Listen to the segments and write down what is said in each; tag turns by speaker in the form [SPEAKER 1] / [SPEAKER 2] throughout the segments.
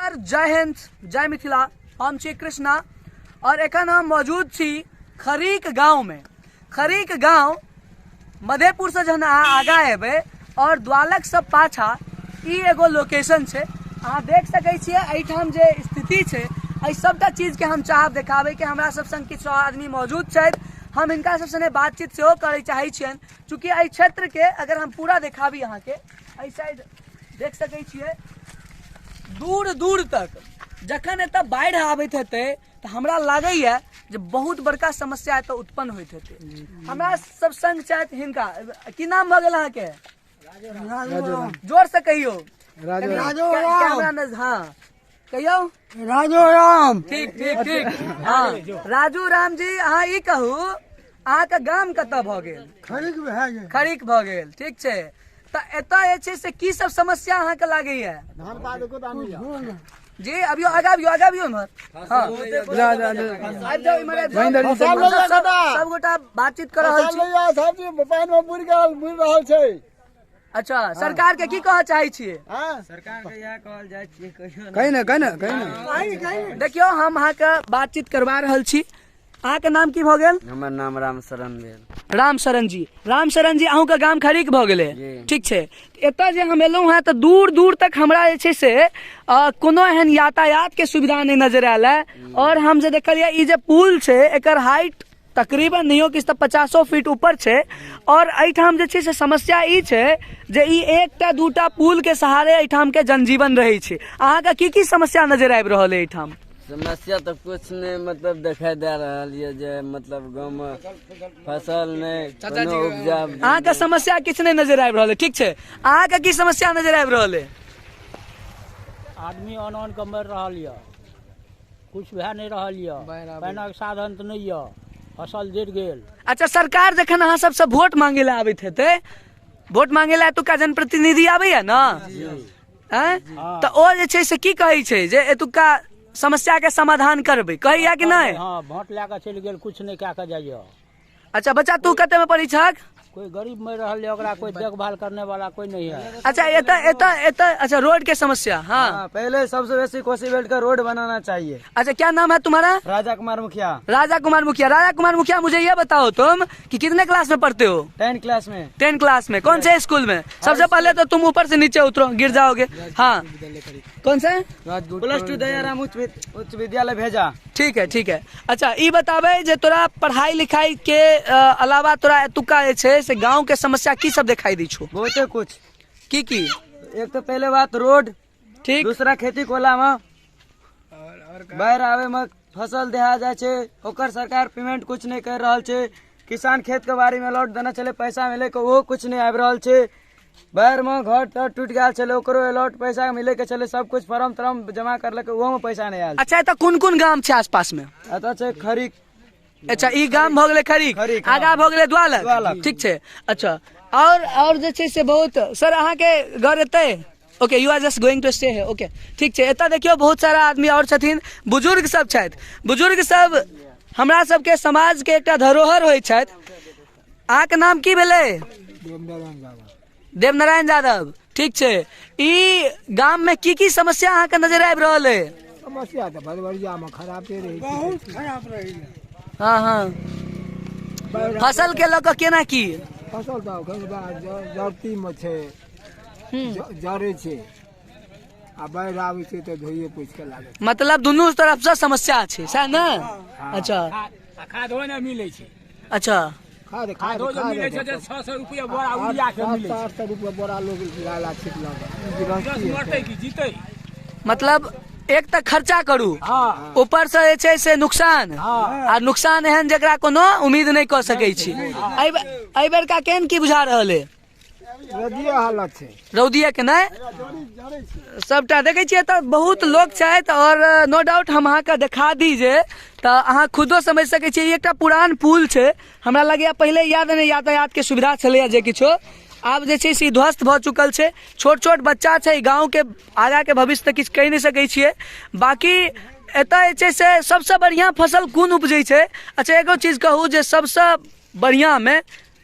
[SPEAKER 1] नमस्कार, जय हिंद, जय मिथिला। हम छी कृष्णा और एखन हम मौजूद छी खरीक गांव में। खरीक गांव मधेपुर से जहन अहाँ आगा एबै और द्वालक से पाछा ई एगो लोकेशन छै। अहाँ देख सकै छियै एहिठाम जे स्थिति छै, एहि सबटा चीज के हम चाहब देखाबै के। हमरा सब संग किछु आदमी मौजूद छथि, हम हिनका सब सने बातचीत सेहो करै चाहै छियनि। चूँकि एहि क्षेत्र के अगर हम पूरा देखाबी अहाँके, एहि साइड देख सकै छियै दूर दूर तक जखन एतऽ बाढ़ि आबैत हेतै तऽ हमरा लागैया जे बहुत बड़का समस्या एतऽ उत्पन्न होइत हेतै। हमरा सब संग छथि हिनका, की नाम भऽ गेल अहाँके? जोर से कहियौ। कैमरा नज, हाँ कहियौ।
[SPEAKER 2] राजू राम।
[SPEAKER 1] ठीक ठीक ठीक। हाँ राजू राम जी, अहाँ ई कहू अहाँके गाम कतऽ भऽ गेल?
[SPEAKER 2] खरीक भए गेल।
[SPEAKER 1] खरीक भऽ गेल, ठीक छै। तऽ एतऽ जे छै से की सब समस्या अहाँके लागैया? जी अबियो, आगा अबियो, आगा अबियो इम्हर। हाँ आबि जाउ इम्हर, आबि जाउ। सब सब गोटा बातचीत कऽ रहल छी।
[SPEAKER 2] पानि मे बुड़ि गेल, बुड़ि रहल छै।
[SPEAKER 1] अच्छा, सरकार के की कहऽ चाहै छियै?
[SPEAKER 2] कही ना, कही ना, कही ना।
[SPEAKER 1] देखियौ, हम अहाँके बातचीत करवा रहल छी। अहाँके नाम की भऽ गेल?
[SPEAKER 3] हमर नाम राम शरण भेल।
[SPEAKER 1] राम शरण जी, राम शरण जी, अहूँके गाम खरीक भऽ गेलै?
[SPEAKER 3] जी।
[SPEAKER 1] ठीक छै। एतऽ जे हम एलहुँ हेँ तऽ दूर दूर तक हमरा जे छै से कोनो एहन यातायातके सुविधा नहि नजर आयल है। और हम जे देखलियै ई जे पुल छै एकर हाइट तकरीबन नहियो किछु तऽ 50 फीट ऊपर छै। और एहिठाम जे छै से समस्या ई छै जे ई एकटा दूटा पुल के सहारे एहिठाम के जनजीवन रहै छै। अहाँके की की समस्या नजर आबि रहल है एहिठाम?
[SPEAKER 3] समस्या तऽ कुछ नहि मतलब देखाई दे रहल ये जे मतलब गाँव में फसल नहि, कोनो उपजा।
[SPEAKER 1] अहाँके समस्या किछु नहि नजर आबि रहल है, ठीक छै। अहाँके की समस्या नजर आबि रहल है?
[SPEAKER 4] आदमी ऑन ऑन के मरि रहल यऽ, कुछ भए नहि रहल यऽ, पानिक साधन तऽ नहि यऽ, फसल जरि गेल।
[SPEAKER 1] अच्छा, सरकार जखन अहाँ सबसँ वोट मांगे लए आबैत हेतै, वोट मांगे लए एतुका जनप्रतिनिधि आबैया ने, आँय? तऽ ओ जे छै से की कहै छै जे एतुका समस्या के समाधान करबै, कहैया कि नहि?
[SPEAKER 4] हँ, वोट लए कऽ चलि गेल, कुछ नहि कए कऽ जाइया।
[SPEAKER 1] अच्छा बच्चा, तू कते में पढ़ै छहक?
[SPEAKER 4] कोई गरीब मरि रहल यऽ, ओकरा कोई देखभाल करने वाला कोई नहीं है।
[SPEAKER 1] अच्छा, एतऽ एतऽ एतऽ अच्छा रोड के समस्या। हाँ।
[SPEAKER 3] हाँ, पहले सबसे बेसी कोसी बेल्ट का रोड बनाना चाहिए।
[SPEAKER 1] अच्छा, क्या नाम है तुम्हारा?
[SPEAKER 3] राजा कुमार मुखिया।
[SPEAKER 1] राजा कुमार मुखिया, राजा कुमार मुखिया, मुझे ये बताओ तुम कि कितने क्लास में पढ़ते हो?
[SPEAKER 3] 10 क्लास में।
[SPEAKER 1] 10 क्लास में, कौन से स्कूल में? सबसे पहले तो तुम ऊपर से नीचे उतरो, गिर जाओगे। हाँ, कौन से?
[SPEAKER 3] प्लस 2 दयाराम उच्च विद्यालय भेजा।
[SPEAKER 1] ठीक है, ठीक है। अच्छा, ई बताबे जे तोरा पढ़ाई लिखाई के अलावा तोरा एतुका जे छै से गांव के समस्या की सब दिखाई दी छौ?
[SPEAKER 3] बहुते कुछ।
[SPEAKER 1] की की?
[SPEAKER 3] एक तो पहले बात रोड,
[SPEAKER 1] ठीक,
[SPEAKER 3] दूसरा खेती कोला में बाढ़ि आवे में फसल देहा जाय छै, ओकर सरकार पेमेंट कुछ नहीं कर रहल छै। किसान खेत के बारे में अलॉट देने छलै, पैसा मिले के ओहो कुछ नहीं आबि रहल छै। बाढ़ि में घर तर टूटि गेल छलै, ओकरो अलॉट पैसा मिले के छलै, सब कुछ फॉर्म तॉर्म जमा करलकै, ओहो में पैसा नहीं आयल।
[SPEAKER 1] अच्छा, एतऽ कोन कोन गाम छै आसपास में?
[SPEAKER 3] एतऽ छै खरीक।
[SPEAKER 1] अच्छा, ई गाम भऽ गेलै खरीक,
[SPEAKER 3] खरीक, हाँ।
[SPEAKER 1] आगा भऽ गेलै द्वालक।
[SPEAKER 3] द्वालक।
[SPEAKER 1] ठीक छै। अच्छा, और जे छै से बहुत सर अहाँके घर एतै? Okay, you are just going to stay है। ओके, ठीक छै। एतऽ देखियौ बहुत सारा आदमी और छथिन, बुजुर्ग सब छथि। बुजुर्ग सब हमरा सबके समाज के एकटा धरोहर होइ छथि। अहाँके नाम की भेलै? देवनारायण यादव। ठीक छै। ई गाम में की की समस्या अहाँके नजर आबि रहल है?
[SPEAKER 2] समस्या तऽ भदवरिया मे खराबे रहै छै। बहुत खराब रहै।
[SPEAKER 1] हाँ हाँ, फसल के लऽ कऽ केना की?
[SPEAKER 2] फसल तऽ एखन जरती मे छै, जरै छै आ बाढ़ि आबै छै तऽ धोइए पोछि के लागै छै।
[SPEAKER 1] मतलब दुनू तरफ से समस्या छै, सएह ने? अच्छा,
[SPEAKER 4] खादो नहि मिलै छै।
[SPEAKER 1] अच्छा,
[SPEAKER 2] खाद
[SPEAKER 4] खादो जे
[SPEAKER 2] खाद
[SPEAKER 4] मिलै छै 600 रुपया बोरा यूरिया के मिलै छै।
[SPEAKER 2] 700 रुपया बोरा लोग ला ला छिटलक।
[SPEAKER 4] दस मरतै कि जीतै?
[SPEAKER 1] मतलब एक तऽ खर्चा करू,
[SPEAKER 4] हाँ,
[SPEAKER 1] ऊपर से जे छै से नुकसान, आ नुकसान एहन जेकरा कोनो उम्मीद नहि कऽ सकै छी। एहि बेरका केहन की बुझा रहल है?
[SPEAKER 2] रौदिये हालत छै।
[SPEAKER 1] रौदिये के नहि सबटा देखै छियै तऽ बहुत लोक छथि। और नो डाउट हम अहाँके देखा दी जे तऽ अहाँ खुदो समझि सकै छियै। ई एकटा पुरान पुल छै, हमरा लगैया पहिले याद नहि यातायात के सुविधा छलैया जे किछो, आब जे छै से ध्वस्त भऽ चुकल छै। छोट छोट बच्चा छै, गाँव के आगा के भविष्य तऽ किछु कहि नहि सकै छियै। बाकी एतऽ जे छै से सबसँ बढ़िआँ फसल कोन उपजै छै? अच्छा, एगो चीज कहू जे सबसँ बढ़िआँमे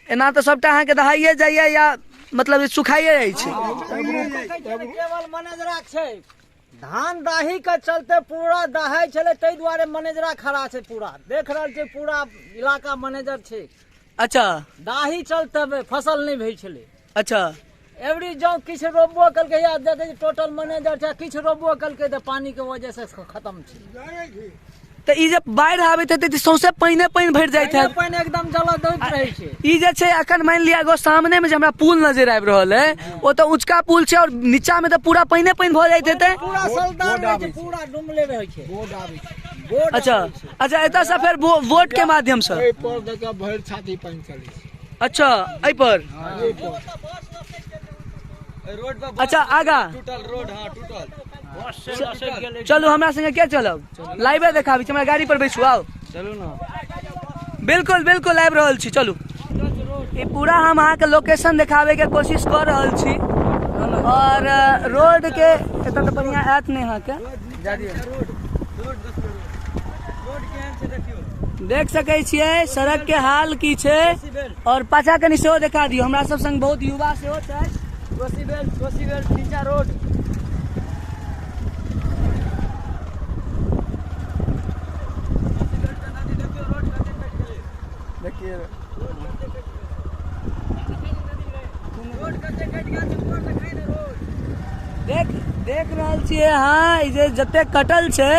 [SPEAKER 1] एना तऽ सबटा अहाँके दहाइए जाइए या मतलब सुखाइए जाइ छै?
[SPEAKER 3] केवल मनजरा छै।
[SPEAKER 5] धान दाही के चलते पूरा दहाइ छलै, ताहि दुआरे मैनेजरा खड़ा छै। पूरा देख रहल छै, पूरा इलाका मैनेजर छै।
[SPEAKER 1] अच्छा।
[SPEAKER 5] दाही चलते फसल नहि भेल छलै।
[SPEAKER 1] अच्छा।
[SPEAKER 5] एवरी जँ किछु रोपबो केलकै या देखै छी टोटल मैनेजर छै, किछु रोपबो केलकै तऽ पानी के वजह से खत्म छै।
[SPEAKER 1] तऽ ई जे बाढ़ि आबैत हेतै तऽ सौंसे पानिए पानि भरि जाइत हैत।
[SPEAKER 5] पानि एकदम जलदैत रहै छै।
[SPEAKER 1] ई जे छै अखन मानि लिअ एगो सामने मे जे हमरा पुल नजर आबि रहल है, ओ तऽ ऊँचका पुल छै और नीचा मे तऽ पूरा पानिए पानि भऽ जाइत हेतै।
[SPEAKER 5] पूरा सलदार रहै छै, पूरा डुमले रहै छै।
[SPEAKER 2] बोर्ड आबै छै।
[SPEAKER 5] बोर्ड।
[SPEAKER 1] अच्छा अच्छा, एतऽ से फेर वोट के माध्यम से
[SPEAKER 2] एहि पर देखियौ भरि छाती पानि चलै छै।
[SPEAKER 1] अच्छा, एहि पर?
[SPEAKER 2] एहि पर।
[SPEAKER 3] रोड पर।
[SPEAKER 1] अच्छा, आगा
[SPEAKER 3] टूटल रोड, हाँ टूटल।
[SPEAKER 4] बस से लसकि गेलै।
[SPEAKER 1] चलू हमरा संगे, के चलब? लाइवे देखाबी छी, हमरा गाड़ी पर बैसू, आउ।
[SPEAKER 3] चलू ना।
[SPEAKER 1] बिल्कुल बिल्कुल, आबि रहल छी, चलू। ई पूरा हम अहाँके लोकेशन देखाबे के कोशिश कऽ रहल छी और रोड के एतऽ तऽ बढ़िआँ आयत नहि। अहाँके
[SPEAKER 3] रोड केहन छै देखियौ।
[SPEAKER 1] देख सकै छियै सड़क के हाल की छै और पाछा कनि सेहो देखा दियौ। हमरा सब संग बहुत युवा सेहो छथि।
[SPEAKER 3] कोसी बेल्ट, कोसी बेल्ट नीचा रोड।
[SPEAKER 2] देखिए,
[SPEAKER 3] रोड कते कटि गेल छै, ऊपर देखै ने रोड।
[SPEAKER 1] देख देख रहल छियै अहाँ, ई जे जते कटल छै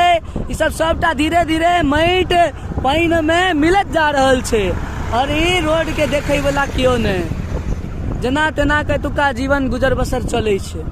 [SPEAKER 1] ई सब सबटा धीरे धीरे माटि पानि मे मिलत जा रहल छै और ई रोड के देखै वाला केओ नहि, जेना तेना के एतुका जीवन गुजर बसर चलै छै।